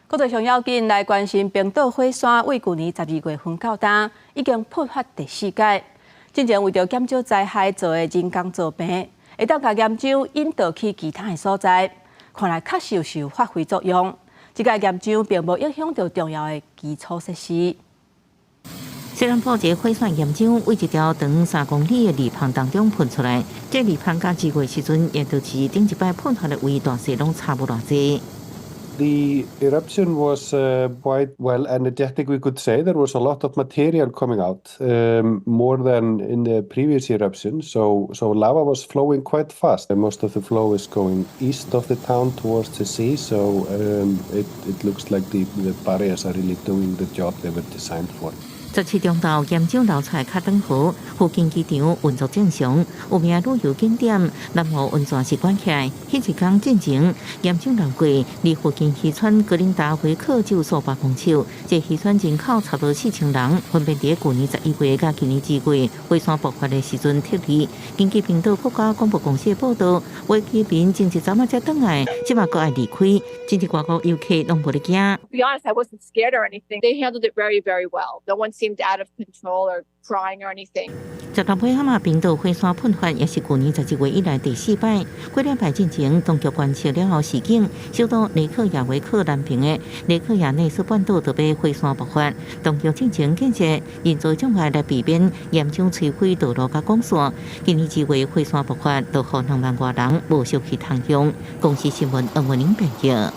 國際上要緊來關心冰島火山，對舊年12月份到今已經噴發第四擺。進前為著減少災害做的人工造坪，會當共岩漿引導去其他的所在，看來確實是有發揮作用。這个岩漿並無影響著重要的基礎設施。雖然破一個火山岩漿對一條長3公里的裂縫當中噴出來，這裂縫佮二月時陣，也就是頂一擺噴發的位大細攏差無偌濟。 The eruption was quite well energetic, we could say. There was a lot of material coming out, more than in the previous eruption. So lava was flowing quite fast. Most of the flow is going east of the town towards the sea. So it looks like the barriers are really doing the job they were designed for. 17中晝岩漿流出來較長河，附近機場運作正常，有名旅遊景點南湖溫泉是關起來。彼一工進前，岩漿流過，離附近漁村格林達維克只有數百公尺。這漁村人口差不多4000人，分別佇舊年11月佮今年2月火山爆發的時陣撤離。根據冰島國家廣播公司的報導，有居民前一陣仔才轉來，這馬閣愛離開，真濟外國遊客攏無咧驚。 To be honest, I wasn't scared or anything. They handled it very, very well. No one seemed out of control or crying or anything. 16歲哈嘛，冰島火山噴發也是舊年11月以來第四擺。幾禮拜進前，當局觀測了後示警，首都雷克雅維克南邊的雷克雅內斯半島就欲火山爆發。當局進前建設人造障礙來避免岩漿摧毀道路佮管線。今年2月火山爆發，就予2萬外人無消息通用。公視新聞黃文玲編譯。